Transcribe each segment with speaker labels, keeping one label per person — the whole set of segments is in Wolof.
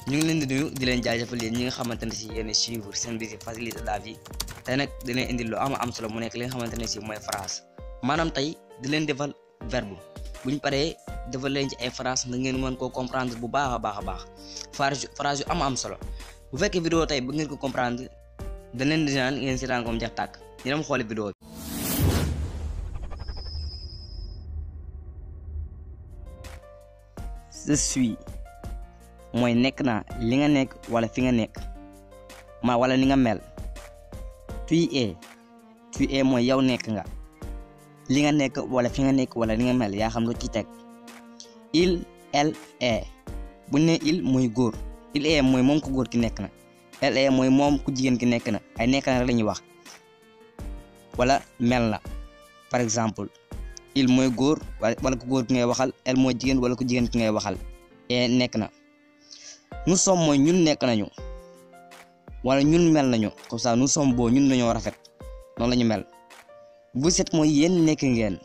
Speaker 1: ñu ngi leen di nuyu di leen jaajëfal yéen ñi nga xamante ne si yéen suivre seen bi si facilité la vie tey nag di leen indil lu am solo mu nekk li nga xamante ne si mooy phrase maanaam tey di leen defal verbe bu ñu paree defal leen ci ay phrase nga ngeen mën koo comprendre bu baax a baax phrase yu am solo bu fekkee vidéo tey bu ngeen ko comprendre da leen di naan ngeen seetaan ko mu jeex tàkk ñu dem xooli vidéo bi. Je suis mooy nekk naa li nga nekk wala fi nga nekk wala ni nga mel. Tu es mooy yow nekk nga li nga nekk wala fi nga nekk wala ni nga mel yaa xam lu ci teg. Il elle est bu ne il mooy góor, il est mooy moom ku góor ki nekk na, elle est mooy moom ku jigéen ki nekk na ay nekk na rek la ñuy wax wala mel na. Par exemple il mooy góor wala ku góor ki ngay waxal, elle mooy jigéen wala ku jigéen ki ngay waxal, et nekk na. Nous sommes mooy ñun nekk nañu wala ñun mel nañu comme ça nous sommes beaux ñun dañoo rafet noonu la ñu mel. Vous êtes mooy yéen nekk ngeen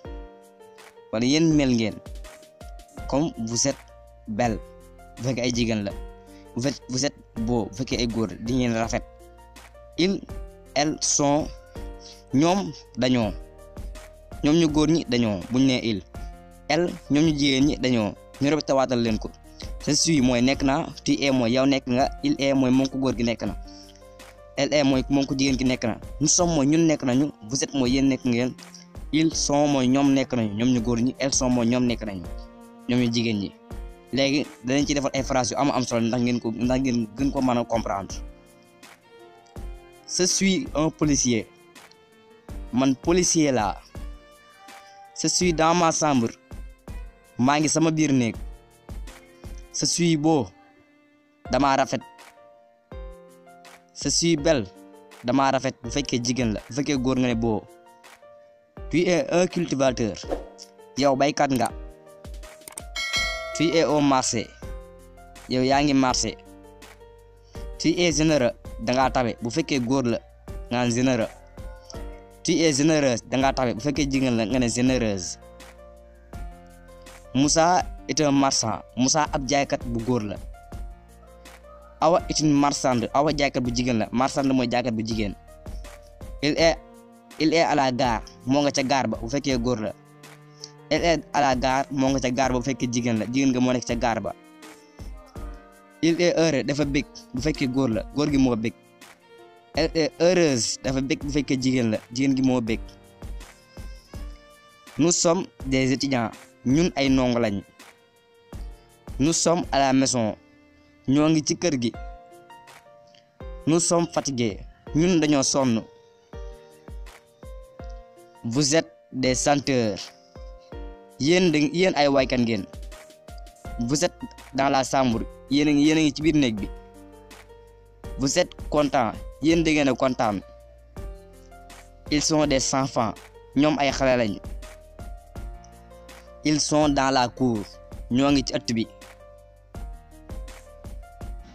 Speaker 1: wala yéen mel ngeen comme vous êtes belle bu fekkee ay jigéen la, vous êtes beau bu fekkee ay góor di ngeen rafet. Ils elles sont ñoom dañoo, ñoom ñu góor ñi dañoo buñ nee il. Elle ñoom ñu jigéen ñi dañoo ñu répété waatal leen ko. Je suis mooy nekk naa, tu es mooy yow nekk nga, il est mooy moom ku góor gi nekk na, elle est mooy moom ku jigéen ki nekk na, nous sommes mooy ñun nekk nañu, vous êtes mooy yéen nekk ngeen, ils sont mooy ñoom nekk nañu ñoom ñu góor ñi, elles sont mooy ñoom nekk nañu ñoom ñu jigéen ñi. léegi danañ ci defal ay phrases yu am solo ndax ngeen gën ko mën a comprendre. Je suis un policier man policier laa. Je suis dans ma chambre maa ngi sama biir néeg. Je suis beau damaa rafet. Je suis belle damaa rafet bu fekkee jigéen la, bu fekkee góor nga ne beau. Tu es un cultivateur yow baykat nga. Tu es au marché yow yaa ngi marché. Tu es généreux dangaa tabe bu fekkee góor la nga ne généreux. Tu es généreuse dangaa tabe bu fekkee jigéen la nga ne généreuse. Moussa est un marchand Moussa ab jaaykat bu góor la. Awa est une marchande Awa jaaykat bu jigéen la, marchande mooy jaaykat bu jigéen. Il est à la gare moo nga ca gaar ba bu fekkee góor la. Elle est à la gare moo nga ca gaar ba bu fekkee jigéen la, jigéen nga moo nekk ca gaar ba. Il est heureux dafa bég bu fekkee góor la, góor gi moo bég. Elle est heureuse dafa bég bu fekkee jigéen la, jigéen gi moo bég. Nous sommes des étudiants ñun ay ndongo lañ. Nous sommes à la maison ñoo ngi ci kër gi. Nous sommes fatigués ñun dañoo sonn. Vous êtes des chanteurs yéen ay waykat ngeen. Vous êtes dans la chambre yéen a ngi ci biir néeg bi. Vous êtes contents yéen da ngeen a kontaan. Ils sont des enfants ñoom ay xale lañ. Ils sont dans la cour ñoo ngi ci ëtt bi.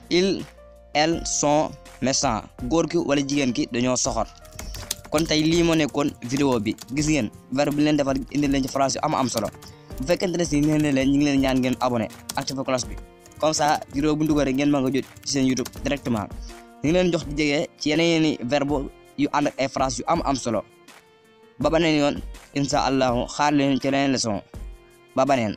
Speaker 1: Elles sont méchants góor ki wala jigéen ki dañoo soxor. kon tey lii moo nekkoon vidéo bi gis ngeen verbe bi leen defar indi leen ci phrase yu am solo bu fekkente ne si nee na leen ñu ngi leen ñaan ngeen abonné activé cloche bi comme ça vidéo bu ndugal rek ngeen mën nga jot ci seen YouTube directement. ñu ngi leen jox di jege ci yeneen verbe yu ànd ak ay phrase yu am solo ba baneen yoon incha allahu xaar leen ci leneen leçon ba baneen.